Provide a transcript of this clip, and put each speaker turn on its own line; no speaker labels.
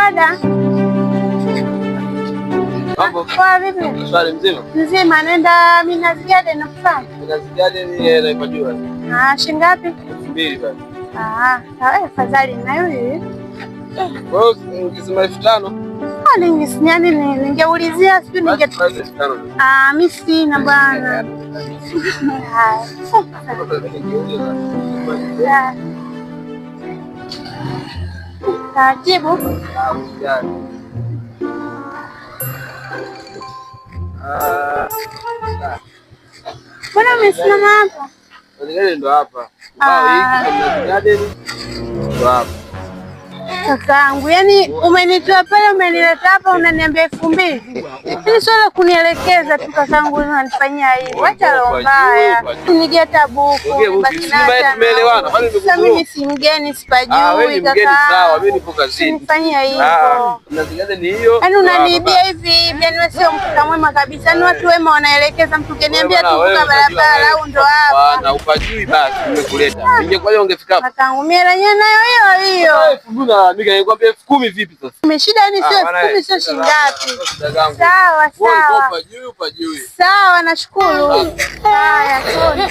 Boda.
Mambo.
Poa, vipi?
Swali mzima.
Mzima, naenda Minazi Garden nakufahamu.
Minazi Garden yeye naipajua.
Ah, shilingi ngapi?
2000 basi.
Ah, sawa, afadhali nayo hiyo.
Kwa hiyo ukisema 5000
Ah, yani ningeulizia sijui ninge
basi 5000.
Ah, mimi sina bwana. Haya. Haya. Taratibu. Mbona umesimama hapa?
Ndo hapa.
Ah.
Ndo hapa.
Kakaangu, yani umenitoa pale umenileta hapa unaniambia 2000. Hili swala kunielekeza tu kakaangu, unanifanyia hivi. Wacha roho mbaya. Nigeta buku, nibaki nayo.
Tumeelewana. Kwani
Sasa mimi si mgeni,
Ah, wewe
sipajui
ni mgeni sawa, mimi
kakaangu.
nipo kazini.
Usinifanyia hivyo.
Minazi Garden ni hiyo.
Yaani unaniibia hivi hivi, yaani wewe sio mtu mwema kabisa. Yaani watu wema wanaelekeza, mtu ukiniambia tu vuka barabara au ndo hapa.
Bwana, upajui basi nimekuleta. Ningekuwa ungefika hapa.
Kakaangu, mimi hela yenyewe nayo hiyo hiyo.
2000 nalalamika, nilikwambia 10,000 vipi sasa?
Umeshida yani sio 10,000 sio shilingi ngapi? Sawa sawa.
Upajui, upajui.
Sawa, nashukuru. Haya, tuna.